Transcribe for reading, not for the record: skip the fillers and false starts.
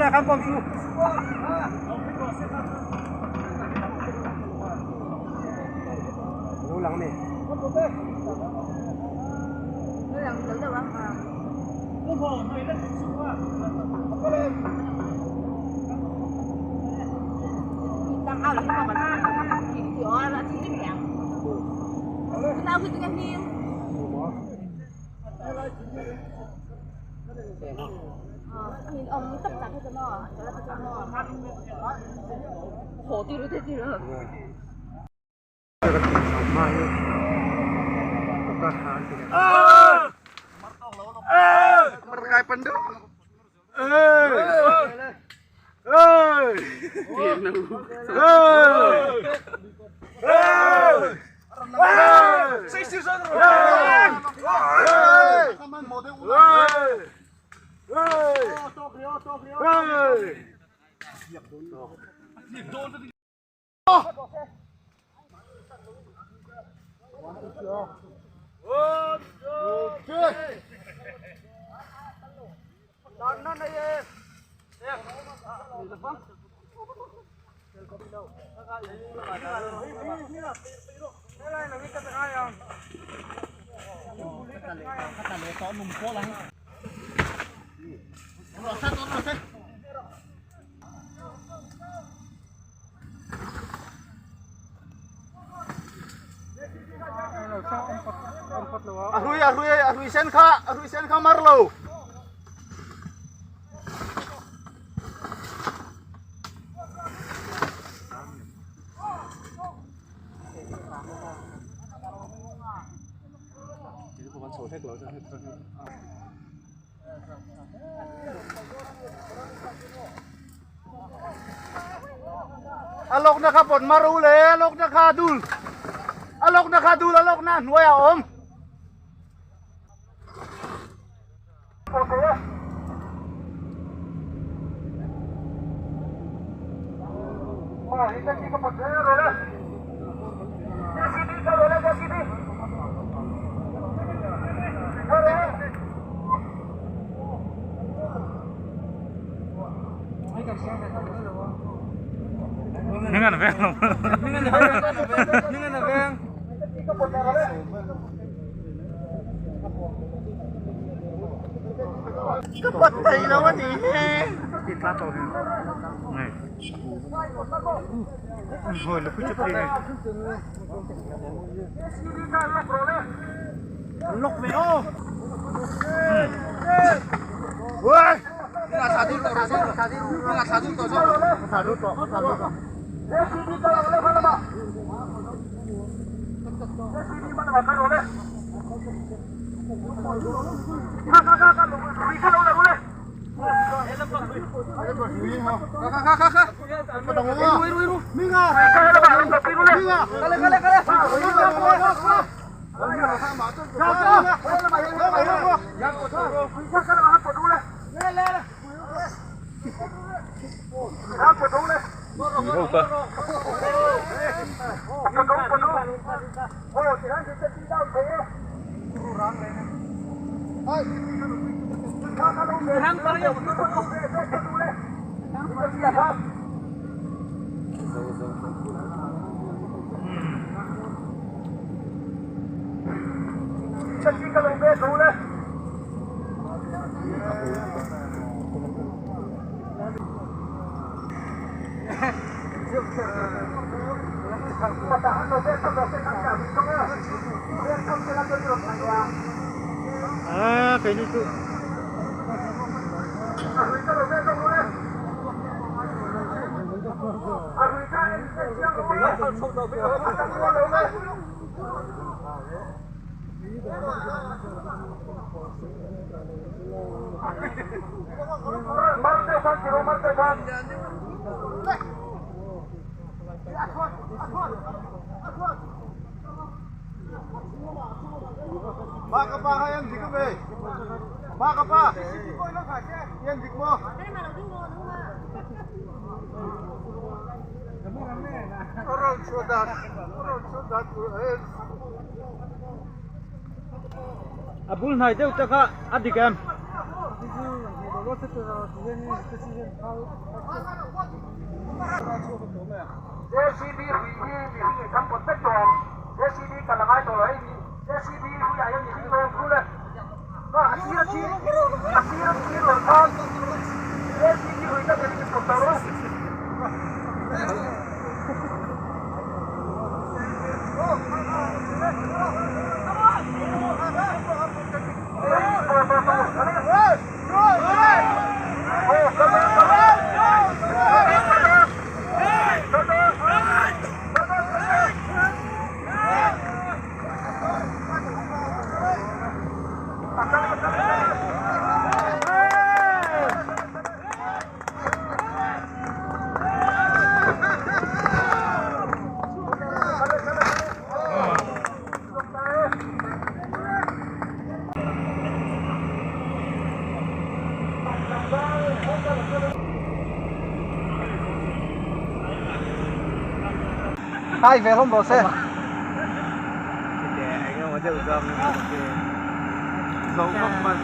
Lo lang a ni. A hrui a hrui a hrui sen kha a hrui sen kha mar lo. A lawkna kha pawt mar u le a lawkna kha dul a lawkna kha dul a lawkna a hnuai a awm. Ka pawt thei lo a ni hi. A bul hnai deuh te kha a dik em? JCB hui hi mihring in kan pawt vek tawh ang. JCB kal a ngai tawh lo hei JCB hui ah hian mihring zawng thul e. A sir a thir a sir a thir lo khan JCB hui kha mihring in pawt tawh rawh u. Hai ve hlawm rawh se. Zo khawp mai.